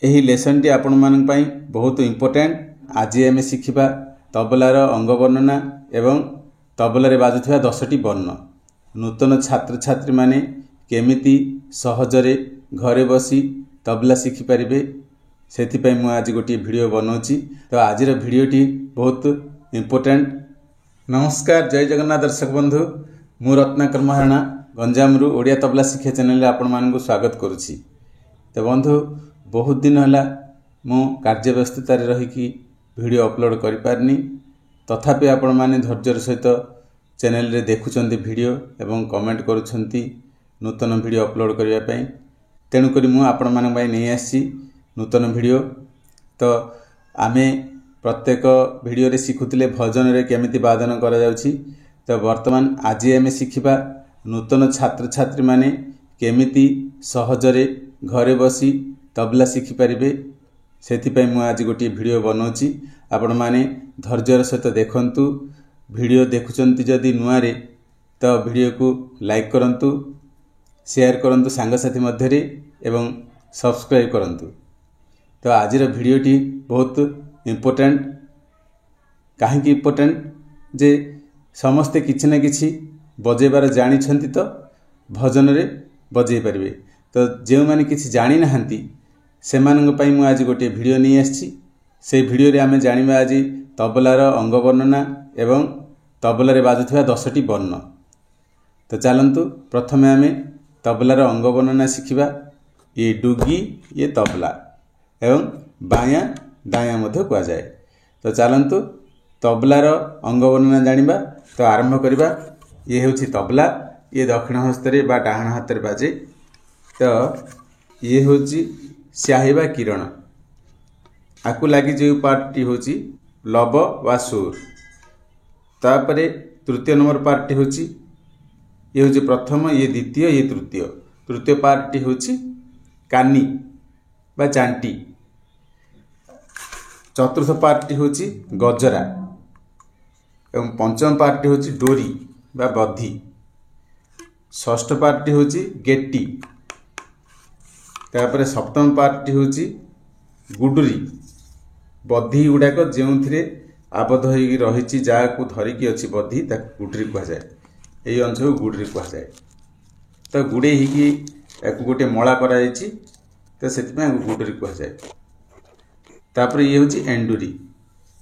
ଏହି ଲେସନ୍ଟି ଆପଣମାନଙ୍କ ପାଇଁ ବହୁତ ଇମ୍ପୋର୍ଟାଣ୍ଟ। ଆଜି ଆମେ ଶିଖିବା ତବଲାର ଅଙ୍ଗ ବର୍ଣ୍ଣନା ଏବଂ ତବଲାରେ ବାଜୁଥିବା 10ଟି ବର୍ଣ୍ଣ। ନୂତନ ଛାତ୍ରଛାତ୍ରୀମାନେ କେମିତି ସହଜରେ ଘରେ ବସି ତବଲା ଶିଖିପାରିବେ, ସେଥିପାଇଁ ମୁଁ ଆଜି ଗୋଟିଏ ଭିଡ଼ିଓ ବନାଉଛି। ତ ଆଜିର ଭିଡ଼ିଓଟି ବହୁତ ଇମ୍ପୋର୍ଟାଣ୍ଟ। ନମସ୍କାର, ଜୟ ଜଗନ୍ନାଥ ଦର୍ଶକ ବନ୍ଧୁ। ମୁଁ ରତ୍ନାକର ମହାରଣା ଗଞ୍ଜାମରୁ ଓଡ଼ିଆ ତବଲା ଶିକ୍ଷା ଚ୍ୟାନେଲରେ ଆପଣମାନଙ୍କୁ ସ୍ୱାଗତ କରୁଛି। ତ ବନ୍ଧୁ, ବହୁତ ଦିନ ହେଲା ମୁଁ କାର୍ଯ୍ୟ ବ୍ୟସ୍ତତାରେ ରହିକି ଭିଡ଼ିଓ ଅପଲୋଡ଼ କରିପାରିନି। ତଥାପି ଆପଣମାନେ ଧୈର୍ଯ୍ୟର ସହିତ ଚ୍ୟାନେଲରେ ଦେଖୁଛନ୍ତି ଭିଡ଼ିଓ ଏବଂ କମେଣ୍ଟ କରୁଛନ୍ତି ନୂତନ ଭିଡ଼ିଓ ଅପଲୋଡ଼ କରିବା ପାଇଁ। ତେଣୁକରି ମୁଁ ଆପଣମାନଙ୍କ ପାଇଁ ନେଇ ଆସିଛି ନୂତନ ଭିଡ଼ିଓ। ତ ଆମେ ପ୍ରତ୍ୟେକ ଭିଡ଼ିଓରେ ଶିଖୁଥିଲେ ଭଜନରେ କେମିତି ବାଦନ କରାଯାଉଛି। ତ ବର୍ତ୍ତମାନ ଆଜି ଆମେ ଶିଖିବା ନୂତନ ଛାତ୍ରଛାତ୍ରୀମାନେ କେମିତି ସହଜରେ ଘରେ ବସି ତବଲା ଶିଖିପାରିବେ, ସେଥିପାଇଁ ମୁଁ ଆଜି ଗୋଟିଏ ଭିଡ଼ିଓ ବନାଉଛି। ଆପଣମାନେ ଧୈର୍ଯ୍ୟର ସହିତ ଦେଖନ୍ତୁ। ଭିଡ଼ିଓ ଦେଖୁଛନ୍ତି ଯଦି ନୂଆରେ, ତ ଭିଡ଼ିଓକୁ ଲାଇକ୍ କରନ୍ତୁ, ସେୟାର କରନ୍ତୁ ସାଙ୍ଗସାଥି ମଧ୍ୟରେ ଏବଂ ସବସ୍କ୍ରାଇବ୍ କରନ୍ତୁ। ତ ଆଜିର ଭିଡ଼ିଓଟି ବହୁତ ଇମ୍ପୋର୍ଟାଣ୍ଟ। କାହିଁକି ଇମ୍ପୋର୍ଟାଣ୍ଟ ଯେ ସମସ୍ତେ କିଛି ନା କିଛି ବଜେଇବାର ଜାଣିଛନ୍ତି, ତ ଭଜନରେ ବଜେଇ ପାରିବେ। ତ ଯେଉଁମାନେ କିଛି ଜାଣିନାହାନ୍ତି, ସେମାନଙ୍କ ପାଇଁ ମୁଁ ଆଜି ଗୋଟିଏ ଭିଡ଼ିଓ ନେଇ ଆସିଛି। ସେଇ ଭିଡ଼ିଓରେ ଆମେ ଜାଣିବା ଆଜି ତବଲାର ଅଙ୍ଗ ବର୍ଣ୍ଣନା ଏବଂ ତବଲାରେ ବାଜୁଥିବା 10ଟି ବର୍ଣ୍ଣ। ତ ଚାଲନ୍ତୁ, ପ୍ରଥମେ ଆମେ ତବଲାର ଅଙ୍ଗ ବର୍ଣ୍ଣନା ଶିଖିବା। ଇଏ ଡୁଗି, ଇଏ ତବଲା ଏବଂ ବାୟାଁ ଦାୟାଁ ମଧ୍ୟ କୁହାଯାଏ। ତ ଚାଲନ୍ତୁ ତବଲାର ଅଙ୍ଗ ବର୍ଣ୍ଣନା ଜାଣିବା। ତ ଆରମ୍ଭ କରିବା। ଇଏ ହେଉଛି ତବଲା। ଇଏ ଦକ୍ଷିଣ ହସ୍ତରେ ବା ଡାହାଣ ହାତରେ ବାଜେ। ତ ଇଏ ହେଉଛି ସ୍ୟାହି ବା କିରଣ। ଆକୁ ଲାଗି ଯେଉଁ ପାର୍ଟଟି ହେଉଛି ଲବ ବା ସୁର। ତାପରେ ତୃତୀୟ ନମ୍ବର ପାର୍ଟଟି ହେଉଛି, ଇଏ ହେଉଛି ପ୍ରଥମ, ଇଏ ଦ୍ୱିତୀୟ, ଇଏ ତୃତୀୟ। ତୃତୀୟ ପାର୍ଟଟି ହେଉଛି କାନି ବା ଚାଣ୍ଟି। ଚତୁର୍ଥ ପାର୍ଟଟି ହେଉଛି ଗଜରା ଏବଂ ପଞ୍ଚମ ପାର୍ଟଟି ହେଉଛି ଡୋରି ବା ବଧି। ଷଷ୍ଠ ପାର୍ଟଟି ହେଉଛି ଗେଟି। ତାପରେ ସପ୍ତମ ପାର୍ଟଟି ହେଉଛି ଗୁଡୁରି। ବଧି ଗୁଡ଼ାକ ଯେଉଁଥିରେ ଆବଦ୍ଧ ହେଇକି ରହିଛି, ଯାହାକୁ ଧରିକି ଅଛି ବଧି, ତାକୁ ଗୁଡୁରି କୁହାଯାଏ। ଏହି ଅଂଶକୁ ଗୁଡୁରି କୁହାଯାଏ। ତ ଗୁଡ଼େଇ ହେଇକି ୟାକୁ ଗୋଟିଏ ମଳା କରାଯାଇଛି, ତ ସେଥିପାଇଁ ଆକୁ ଗୁଡୁରି କୁହାଯାଏ। ତାପରେ ଇଏ ହେଉଛି ଏଣ୍ଡୁରି,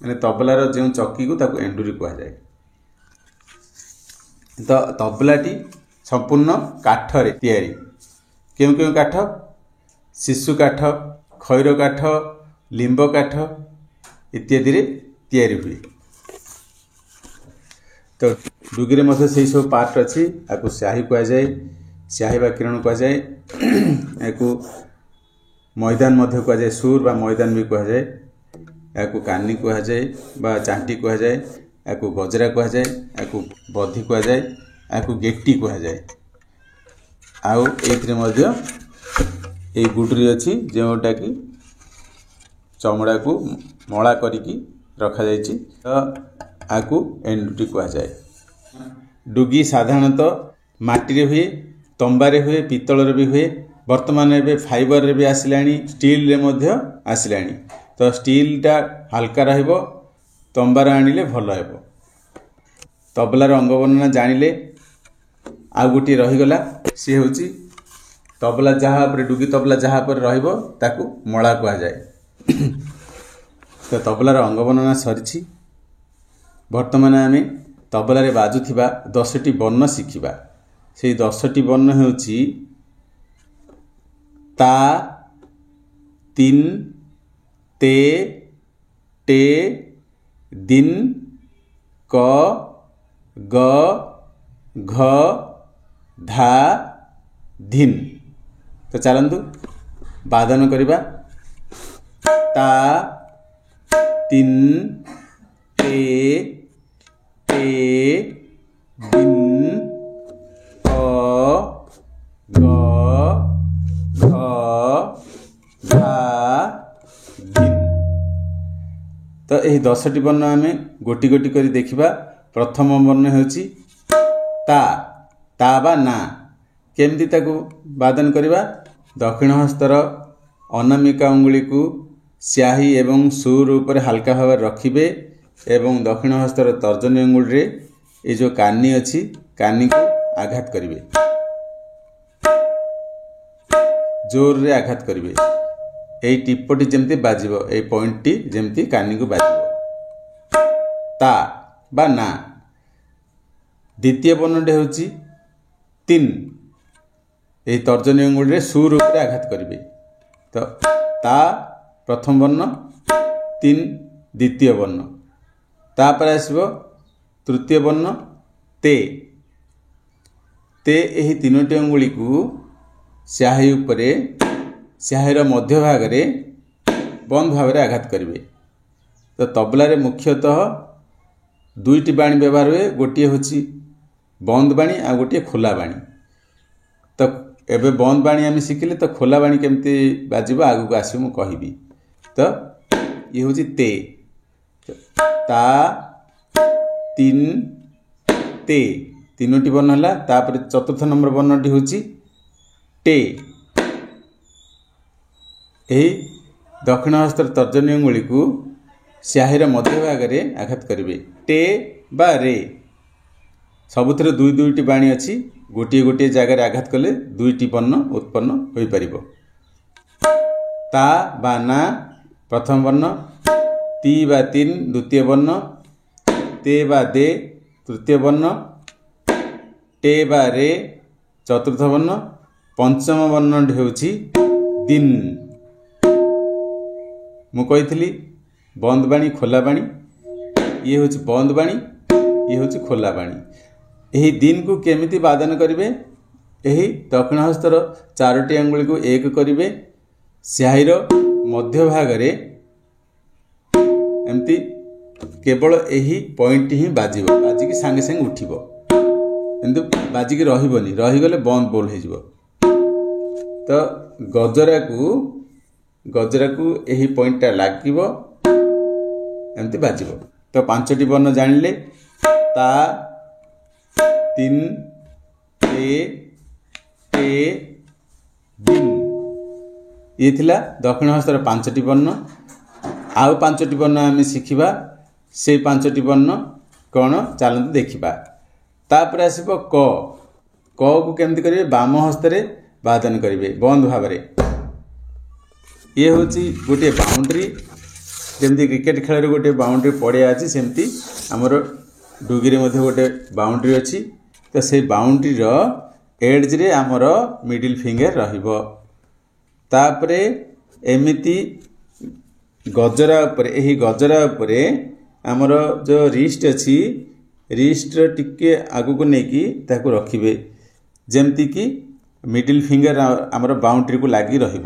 ମାନେ ତବଲାର ଯେଉଁ ଚକିକୁ ତାକୁ ଏଣ୍ଡୁରି କୁହାଯାଏ। ତ ତବଲାଟି ସମ୍ପୂର୍ଣ୍ଣ କାଠରେ ତିଆରି। କେଉଁ କେଉଁ କାଠ? ଶିଶୁ କାଠ, ଖଇର କାଠ, ଲିମ୍ବ କାଠ ଇତ୍ୟାଦିରେ ତିଆରି ହୁଏ। ତ ଡୁଗିରେ ମଧ୍ୟ ସେଇ ସବୁ ପାର୍ଟ ଅଛି। ଆକୁ ସ୍ୟାହି କୁହାଯାଏ, ସ୍ୟାହି ବା କିରଣ କୁହାଯାଏ। ଏହାକୁ ମଇଦାନ ମଧ୍ୟ କୁହାଯାଏ, ସୁର ବା ମଇଦାନ ବି କୁହାଯାଏ। ଏହାକୁ କାନି କୁହାଯାଏ ବା ଚାଣ୍ଟି କୁହାଯାଏ। ଏହାକୁ ଗଜରା କୁହାଯାଏ, ଏହାକୁ ବଧି କୁହାଯାଏ, ଏହାକୁ ଗେଟି କୁହାଯାଏ। ଆଉ ଏଇଥିରେ ମଧ୍ୟ ଏଇ ଗୁଡୁରି ଅଛି, ଯେଉଁଟାକି ଚମଡ଼ାକୁ ମଳା କରିକି ରଖାଯାଇଛି, ତ ଆକୁ ଏଣ୍ଡୁଟି କୁହାଯାଏ। ଡୁଗି ସାଧାରଣତଃ ମାଟିରେ ହୁଏ, ତମ୍ବାରେ ହୁଏ, ପିତ୍ତଳରେ ବି ହୁଏ। ବର୍ତ୍ତମାନ ଏବେ ଫାଇବରରେ ବି ଆସିଲାଣି, ଷ୍ଟିଲରେ ମଧ୍ୟ ଆସିଲାଣି। ତ ଷ୍ଟିଲଟା ହାଲକା ରହିବ, ତମ୍ବାର ଆଣିଲେ ଭଲ ହେବ। ତବଲାର ଅଙ୍ଗ ବର୍ଣ୍ଣନା ଜାଣିଲେ। ଆଉ ଗୋଟିଏ ରହିଗଲା, ସିଏ ହେଉଛି ତବଲା ଯାହା ଉପରେ, ଡୁଗି ତବଲା ଯାହା ଉପରେ ରହିବ ତାକୁ ମଳା କୁହାଯାଏ। ତ ତବଲାର ଅଙ୍ଗ ବର୍ଣ୍ଣନା ସରିଛି। ବର୍ତ୍ତମାନ ଆମେ ତବଲାରେ ବାଜୁଥିବା 10ଟି ବର୍ଣ୍ଣ ଶିଖିବା। ସେଇ 10ଟି ବର୍ଣ୍ଣ ହେଉଛି ତା, ତିନ, ତେ, ଟେ, ଦିନ, କ, ଗ, ଘ, ଧା, ଧିନ୍। ତ ଚାଲନ୍ତୁ ବାଦନ କରିବା। ତା, ତିନ, ତେ, ଟେ, ଦିନ, କ, ଗ, ଘ, ଧା, ଧିନ୍। ତ ଏହି 10ଟି ବର୍ଣ୍ଣ ଆମେ ଗୋଟି ଗୋଟି କରି ଦେଖିବା। ପ୍ରଥମ ବର୍ଣ୍ଣ ହେଉଛି ତା, ତା ବା ନା। କେମିତି ତାକୁ ବାଦନ କରିବା? ଦକ୍ଷିଣ ହସ୍ତର ଅନାମିକା ଅଙ୍ଗୁଳିକୁ ସ୍ୟାହି ଏବଂ ସୁର ଉପରେ ହାଲକା ଭାବରେ ରଖିବେ ଏବଂ ଦକ୍ଷିଣ ହସ୍ତର ତର୍ଜନୀ ଅଙ୍ଗୁଳିରେ ଏ ଯେଉଁ କାନି ଅଛି, କାନିକୁ ଆଘାତ କରିବେ, ଜୋରରେ ଆଘାତ କରିବେ। ଏଇ ଟିପଟି ଯେମିତି ବାଜିବ, ଏଇ ପଏଣ୍ଟଟି ଯେମିତି କାନିକୁ ବାଜିବ। ତା ବା ନା। ଦ୍ୱିତୀୟ ବର୍ଣ୍ଣଟି ହେଉଛି ତିନ୍। ଏହି ତର୍ଜନୀ ଅଙ୍ଗୁଳିରେ ସୁର ଉପରେ ଆଘାତ କରିବେ। ତ ତା ପ୍ରଥମ ବର୍ଣ୍ଣ, ତିନ୍ ଦ୍ୱିତୀୟ ବର୍ଣ୍ଣ। ତାପରେ ଆସିବ ତୃତୀୟ ବର୍ଣ୍ଣ ତେ। ତେ ଏହି ତିନୋଟି ଅଙ୍ଗୁଳିକୁ ସ୍ୟାହି ଉପରେ, ସ୍ୟାହିର ମଧ୍ୟଭାଗରେ ବନ୍ଦ ଭାବରେ ଆଘାତ କରିବେ। ତ ତବଲାରେ ମୁଖ୍ୟତଃ ଦୁଇଟି ବାଣୀ ବ୍ୟବହାର ହୁଏ, ଗୋଟିଏ ହେଉଛି ବନ୍ଦ ବାଣୀ ଆଉ ଗୋଟିଏ ଖୋଲା ବାଣୀ। ତ ଏବେ ବନ୍ଦ ବାଣୀ ଆମେ ଶିଖିଲେ, ତ ଖୋଲା ବାଣୀ କେମିତି ବାଜିବ ଆଗକୁ ଆସିବ, ମୁଁ କହିବି। ତ ଇଏ ହେଉଛି ତେ। ତା, ତିନ୍, ତେ, ତିନୋଟି ବର୍ଣ୍ଣ ହେଲା। ତାପରେ ଚତୁର୍ଥ ନମ୍ବର ବର୍ଣ୍ଣଟି ହେଉଛି ଟେ। ଏହି ଦକ୍ଷିଣ ହସ୍ତର ତର୍ଜନୀ ଅଙ୍ଗୁଳିକୁ ସ୍ୟାହିର ମଧ୍ୟଭାଗରେ ଆଘାତ କରିବେ। ଟେ ବା ରେ, ସବୁଥିରେ ଦୁଇ ଦୁଇଟି ବାଣୀ ଅଛି। ଗୋଟିଏ ଗୋଟିଏ ଜାଗାରେ ଆଘାତ କଲେ ଦୁଇଟି ବର୍ଣ୍ଣ ଉତ୍ପନ୍ନ ହୋଇପାରିବ। ତା ବା ନା ପ୍ରଥମ ବର୍ଣ୍ଣ, ତି ବା ତିନ୍ ଦ୍ୱିତୀୟ ବର୍ଣ୍ଣ, ତେ ବା ଦେ ତୃତୀୟ ବର୍ଣ୍ଣ, ଟେ ବା ରେ ଚତୁର୍ଥ ବର୍ଣ୍ଣ, ପଞ୍ଚମ ବର୍ଣ୍ଣଟି ହେଉଛି ଦିନ୍। ମୁଁ କହିଥିଲି ବନ୍ଦ ବାଣୀ, ଖୋଲା ବାଣୀ। ଇଏ ହେଉଛି ବନ୍ଦ ବାଣୀ, ଇଏ ହେଉଛି ଖୋଲା ବାଣୀ। ଏହି ଦିନକୁ କେମିତି ବାଦନ କରିବେ? ଏହି ଦକ୍ଷିଣ ହସ୍ତର ଚାରୋଟି ଆଙ୍ଗୁଳିକୁ ଏକ କରିବେ, ସ୍ୟାହିର ମଧ୍ୟଭାଗରେ ଏମିତି କେବଳ ଏହି ପଏଣ୍ଟଟି ହିଁ ବାଜିବ, ବାଜିକି ସାଙ୍ଗେ ସାଙ୍ଗେ ଉଠିବ, କିନ୍ତୁ ବାଜିକି ରହିବନି, ରହିଗଲେ ବନ୍ଦ ବୋଲ ହେଇଯିବ। ତ ଗଜରାକୁ ଏହି ପଏଣ୍ଟଟା ଲାଗିବ, ଏମିତି ବାଜିବ। ତ ପାଞ୍ଚଟି ବର୍ଣ୍ଣ ଜାଣିଲେ, ତା, ତିନ୍, ତେ, ଟେ, ଦିନ୍। ଇଏ ଥିଲା ଦକ୍ଷିଣ ହସ୍ତର ପାଞ୍ଚଟି ବର୍ଣ୍ଣ। ଆଉ ପାଞ୍ଚଟି ବର୍ଣ୍ଣ ଆମେ ଶିଖିବା, ସେଇ ପାଞ୍ଚଟି ବର୍ଣ୍ଣ କ'ଣ ଚାଲନ୍ତୁ ଦେଖିବା। ତାପରେ ଆସିବ କ। କକୁ କେମିତି କରିବେ? ବାମ ହସ୍ତରେ ବାଦନ କରିବେ ବନ୍ଦ ଭାବରେ। ଇଏ ହେଉଛି ଗୋଟିଏ ବାଉଣ୍ଡ୍ରି, ଯେମିତି କ୍ରିକେଟ ଖେଳରେ ଗୋଟିଏ ବାଉଣ୍ଡ୍ରି ପଡ଼ିଆ ଅଛି, ସେମିତି ଆମର ଡୁଗିରେ ମଧ୍ୟ ଗୋଟେ ବାଉଣ୍ଡ୍ରି ଅଛି। ତ ସେଇ ବାଉଣ୍ଡ୍ରିର ଏଡ଼୍ଜରେ ଆମର ମିଡ଼ିଲ୍ ଫିଙ୍ଗର ରହିବ। ତାପରେ ଏମିତି ଗଜରା ଉପରେ, ଏହି ଗଜରା ଉପରେ ଆମର ଯେଉଁ ରିଷ୍ଟ ଅଛି, ରିଷ୍ଟର ଟିକେ ଆଗକୁ ନେଇକି ତାକୁ ରଖିବେ, ଯେମିତିକି ମିଡ଼ିଲ୍ ଫିଙ୍ଗର ଆମର ବାଉଣ୍ଡ୍ରିକୁ ଲାଗି ରହିବ।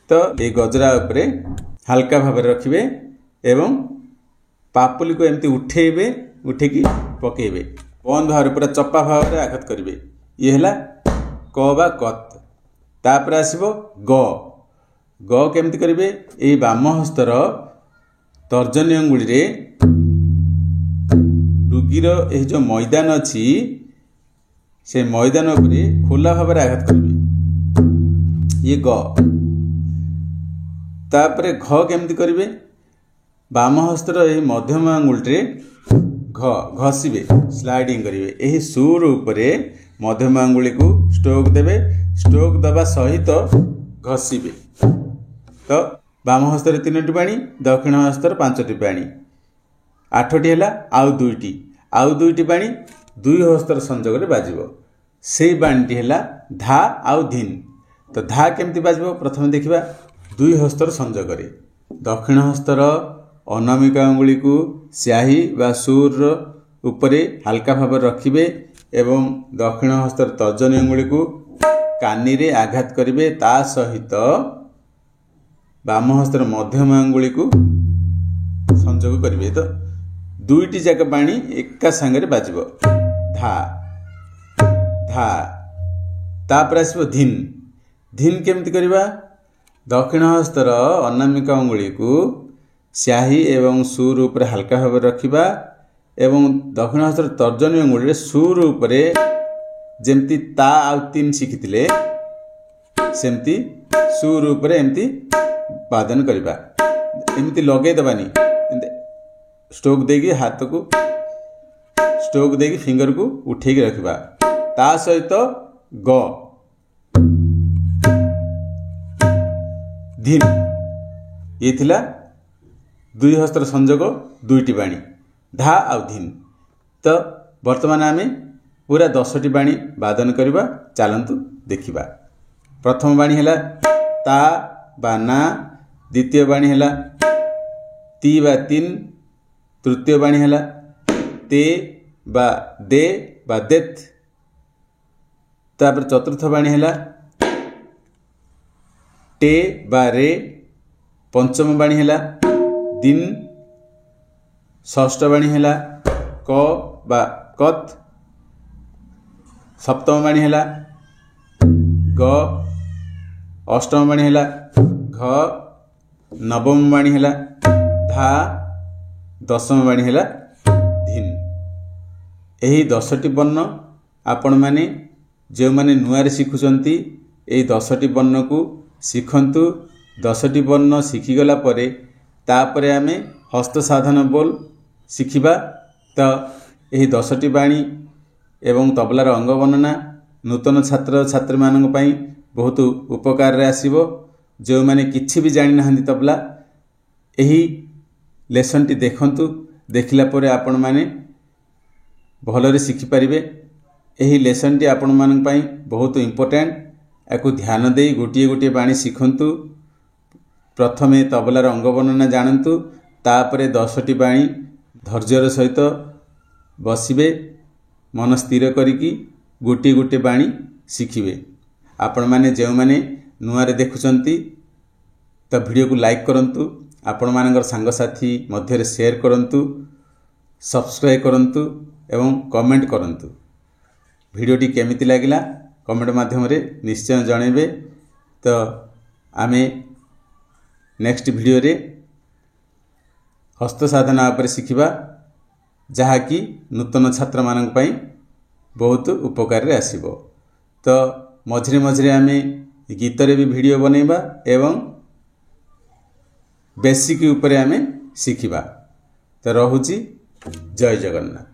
ତ ଏଇ ଗଜରା ଉପରେ ହାଲକା ଭାବରେ ରଖିବେ ଏବଂ ପାପୁଲିକୁ ଏମିତି ଉଠେଇବେ, ଉଠେଇକି ପକେଇବେ, ବନ୍ଦ ଭାବରେ ପୁରା ଚପା ଭାବରେ ଆଘାତ କରିବେ। ଇଏ ହେଲା କ ବା କତ୍। ତାପରେ ଆସିବ ଗ। ଗ କେମିତି କରିବେ? ଏଇ ବାମ ହସ୍ତର ତର୍ଜନୀ ଅଙ୍ଗୁଳିରେ ଡୁଗିର ଏହି ଯେଉଁ ମଇଦାନ ଅଛି, ସେ ମଇଦାନ ଉପରେ ଖୋଲା ଭାବରେ ଆଘାତ କରିବେ। ଇଏ ଗ। ତାପରେ ଘ କେମିତି କରିବେ? ବାମ ହସ୍ତର ଏହି ମଧ୍ୟମ ଆଙ୍ଗୁଳିରେ ଘ ଘଷିବେ, ସ୍ଲାଇଡିଂ କରିବେ। ଏହି ସୁର ଉପରେ ମଧ୍ୟମ ଆଙ୍ଗୁଳିକୁ ଷ୍ଟ୍ରୋକ୍ ଦେବେ, ଷ୍ଟ୍ରୋକ୍ ଦେବା ସହିତ ଘଷିବେ। ତ ବାମ ହସ୍ତରେ ତିନୋଟି ବାଣୀ, ଦକ୍ଷିଣ ହସ୍ତରେ ପାଞ୍ଚଟି ବାଣୀ, ଆଠଟି ହେଲା। ଆଉ ଦୁଇଟି ବାଣୀ ଦୁଇ ହସ୍ତର ସଂଯୋଗରେ ବାଜିବ। ସେଇ ବାଣୀଟି ହେଲା ଧା ଆଉ ଧିନ୍। ତ ଧା କେମିତି ବାଜିବ ପ୍ରଥମେ ଦେଖିବା। ଦୁଇ ହସ୍ତର ସଂଯୋଗରେ ଦକ୍ଷିଣ ହସ୍ତର ଅନାମିକା ଅଙ୍ଗୁଳିକୁ ସ୍ୟାହି ବା ସୁରର ଉପରେ ହାଲକା ଭାବରେ ରଖିବେ ଏବଂ ଦକ୍ଷିଣ ହସ୍ତର ତର୍ଜନୀ ଅଙ୍ଗୁଳିକୁ କାନିରେ ଆଘାତ କରିବେ। ତା ସହିତ ବାମ ହସ୍ତର ମଧ୍ୟମ ଆଙ୍ଗୁଳିକୁ ସଂଯୋଗ କରିବେ। ତ ଦୁଇଟି ଯାକ ବାଣୀ ଏକା ସାଙ୍ଗରେ ବାଜିବ, ଧା ଧା। ତାପରେ ଆସିବ ଧିନ୍। ଧିନ୍ କେମିତି କରିବା? ଦକ୍ଷିଣ ହସ୍ତର ଅନାମିକା ଅଙ୍ଗୁଳିକୁ ସ୍ୟାହି ଏବଂ ସୁର ଉପରେ ହାଲକା ଭାବରେ ରଖିବା ଏବଂ ଦକ୍ଷିଣ ହସ୍ତର ତର୍ଜନୀ ଅଙ୍ଗୁଳିରେ ସୁର ଉପରେ ଯେମିତି ତା ଆଉ ତିନ୍ ଶିଖିଥିଲେ, ସେମିତି ସୁର ଉପରେ ଏମିତି ବାଦନ କରିବା। ଏମିତି ଲଗେଇ ଦେବାନି, ଏମିତି ଷ୍ଟ୍ରୋକ୍ ଦେଇକି ହାତକୁ ଷ୍ଟ୍ରୋକ୍ ଦେଇକି ଫିଙ୍ଗରକୁ ଉଠେଇକି ରଖିବା। ତା ସହିତ ଗ ଧିନ୍, ଇଏ ଥିଲା ଦୁଇ ହସ୍ତର ସଂଯୋଗ, ଦୁଇଟି ବାଣୀ ଧା ଆଉ ଧିନ୍। ତ ବର୍ତ୍ତମାନ ଆମେ ପୁରା 10ଟି ବାଣୀ ବାଦନ କରିବା, ଚାଲନ୍ତୁ ଦେଖିବା। ପ୍ରଥମ ବାଣୀ ହେଲା ତା ବା ନା, ଦ୍ୱିତୀୟ ବାଣୀ ହେଲା ତି ବା ତିନ୍, ତୃତୀୟ ବାଣୀ ହେଲା ତେ ବା ଦେ ବା ଦେତ୍, ତାପରେ ଚତୁର୍ଥ ବାଣୀ ହେଲା ଟେ ବା ରେ, ପଞ୍ଚମ ବାଣୀ ହେଲା ଦିନ୍, ଷଷ୍ଠ ବାଣୀ ହେଲା କ ବା କତ୍, ସପ୍ତମ ବାଣୀ ହେଲା ଗ, ଅଷ୍ଟମ ବାଣୀ ହେଲା ଘ, ନବମ ବାଣୀ ହେଲା ଧା, ଦଶମ ବାଣୀ ହେଲା ଧିନ୍। ଏହି 10ଟି ବର୍ଣ୍ଣ ଆପଣମାନେ ଯେଉଁମାନେ ନୂଆରେ ଶିଖୁଛନ୍ତି ଏହି 10ଟି ବର୍ଣ୍ଣକୁ ଶିଖନ୍ତୁ। 10ଟି ବର୍ଣ୍ଣ ଶିଖିଗଲା ପରେ ତାପରେ ଆମେ ହସ୍ତ ସାଧନ ବୋଲ ଶିଖିବା। ତ ଏହି 10ଟି ବାଣୀ ଏବଂ ତବଲାର ଅଙ୍ଗ ବର୍ଣ୍ଣନା ନୂତନ ଛାତ୍ରଛାତ୍ରୀମାନଙ୍କ ପାଇଁ ବହୁତ ଉପକାରରେ ଆସିବ। ଯେଉଁମାନେ କିଛି ବି ଜାଣିନାହାନ୍ତି ତବଲା, ଏହି ଲେସନ୍ଟି ଦେଖନ୍ତୁ। ଦେଖିଲା ପରେ ଆପଣମାନେ ଭଲରେ ଶିଖିପାରିବେ। ଏହି ଲେସନ୍ଟି ଆପଣମାନଙ୍କ ପାଇଁ ବହୁତ ଇମ୍ପୋର୍ଟାଣ୍ଟ। ଏହାକୁ ଧ୍ୟାନ ଦେଇ ଗୋଟିଏ ଗୋଟିଏ ବାଣୀ ଶିଖନ୍ତୁ। ପ୍ରଥମେ ତବଲାର ଅଙ୍ଗ ବର୍ଣ୍ଣନା ଜାଣନ୍ତୁ, ତାପରେ 10ଟି ବାଣୀ ଧୈର୍ଯ୍ୟର ସହିତ ବସିବେ, ମନ ସ୍ଥିର କରିକି ଗୋଟିଏ ଗୋଟିଏ ବାଣୀ ଶିଖିବେ। ଆପଣମାନେ ଯେଉଁମାନେ ନୂଆରେ ଦେଖୁଛନ୍ତି ତ ଭିଡ଼ିଓକୁ ଲାଇକ୍ କରନ୍ତୁ, ଆପଣମାନଙ୍କର ସାଙ୍ଗସାଥି ମଧ୍ୟରେ ସେୟାର କରନ୍ତୁ, ସବସ୍କ୍ରାଇବ୍ କରନ୍ତୁ ଏବଂ କମେଣ୍ଟ କରନ୍ତୁ। ଭିଡ଼ିଓଟି କେମିତି ଲାଗିଲା କମେଣ୍ଟ ମାଧ୍ୟମରେ ନିଶ୍ଚୟ ଜଣାଇବେ। ତ ଆମେ ନେକ୍ସଟ ଭିଡ଼ିଓରେ ହସ୍ତ ସାଧନା ଉପରେ ଶିଖିବା, ଯାହାକି ନୂତନ ଛାତ୍ରମାନଙ୍କ ପାଇଁ ବହୁତ ଉପକାରରେ ଆସିବ। ତ ମଝିରେ ମଝିରେ ଆମେ ଗୀତରେ ବି ଭିଡ଼ିଓ ବନେଇବା ଏବଂ ବେସିକ୍ ଉପରେ ଆମେ ଶିଖିବା। ତ ରହୁଛି, ଜୟ ଜଗନ୍ନାଥ।